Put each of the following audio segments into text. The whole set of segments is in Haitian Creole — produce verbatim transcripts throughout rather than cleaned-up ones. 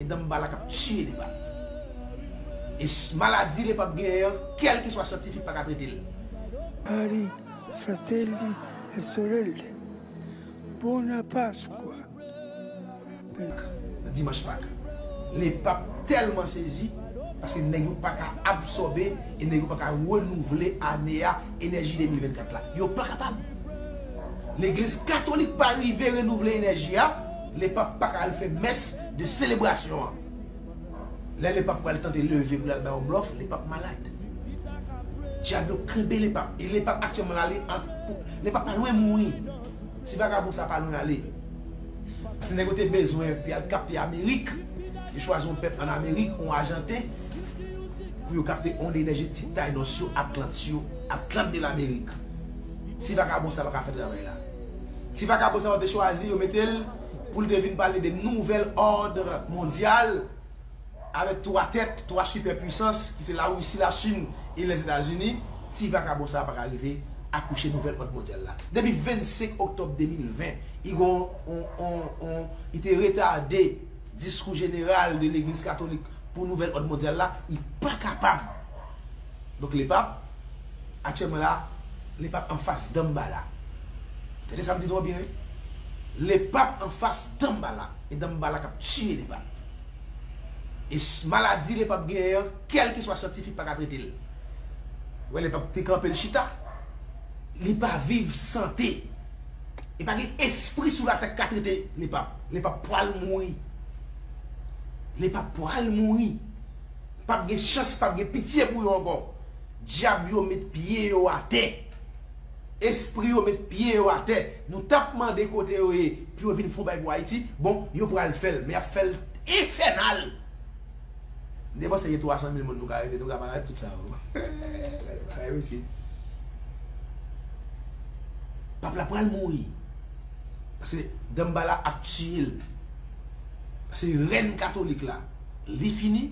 Danmbala k ap tiye Lepap. E s- maladi Lepap genyen an, kèlkeswa syantifik pa ka trete l. Ari, fratelli e sorelle, bona Pasqua. Dimanch Pak. Lepap tèlman sezi, paske nèg yo pa ka absòbe e nèg yo pa ka renouvle ane a, enèji de mil vennkat la. Yo pa kapab. Legliz katolik pa rive renouvle enèji a, Lepap pa ka al fè mès de selebrasyon an. Lè Lepap pral tante leve pou l al bay yon blòf, Lepap malad. Dyab yo kenbe Lepap. E Lepap aktyèlman la, li an, Lepap pa lwen mouri. Ti vagabon sa pa lwen ale. Paske nèg yo te bezwen pou y al kapte Amerik. Yo chwazi yon pèp ann Amerik, yon Ajanten, pou yo kapte ond enèjetik Taynos yo, Atlant yo, Atlant de Lamerik. Ti vagabon sa pa ka fè travay la. Ti vagabon sa yo te chwazi, yo mete l pou l te vin pale de nouvèl òd mondyal avèk twa tèt, twa sipè pwisans, ki se Larisi, Lachin e Lèzetazini. Ti vagabon sa pa ka rive akouche nouvèl òd mondyal la. Depi vennsenk òktòb de mil ven, li gon on, on, on, li te retade diskou jeneral de legliz katolik pou nouvèl òd mondyal la, li pa kapab. Donk Lepap, aktyèlman la, Lepap anfas Danmbala. Tande sa m di nou an byen, wi. Lepap anfas Danmbala. E Danmbala k ap tiye Lepap. E s- maladi Lepap genyen an, kèlkeswa syantifik pa ka trete l. Wè, Lepap te kanpe l chita. Li pa viv sante. E pa gen espri sou latè k ka trete Lepap. Lepap pral mouri. Lepap pral mouri. P ap gen chans, p ap gen pitye pou yo ankò. Dyab yo met pye yo atè. Espri yo met pye yo atè. Nou t ap mande kote yo ye pou yo vin fè yon bagay pou Ayiti. Bon, yo pral fè l, men y ap fè l enfènal. M te panse gen twa san mil moun nou ka rete, nou ka pa rete tout sa yo. Gade bagay, mesye. Pap la pral mouri. Paske Danmbala ap tiye l. Paske rèn katolik la, li fini.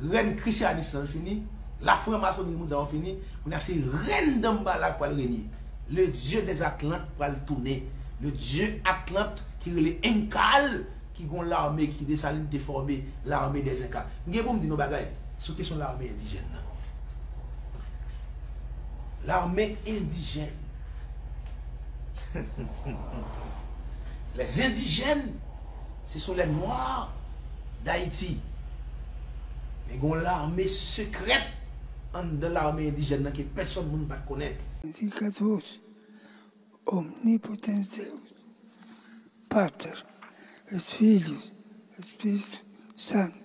Rèn krisyanis lan fini. Lafranmasoni, moun sa yo fini. Kounye a se rèn Danmbala k pral renye. Le Dieu des Atlantes pral tounen. Le Dieu Atlant ki rele Enkal, ki gon lame ki Desalin te fòme, lame dè Enka. M gen pou m di nou bagay sou kesyon lame endijèn nan. Lame endijèn. Les indigènes, ce sont les noirs d'Haïti. Men gon lame sekrèt anndan lame endijèn nan ke pèsòn moun pa t konnen. Di katwous, Omnipotens Deus, Pater, et Filius, et Spiritus Sanctus.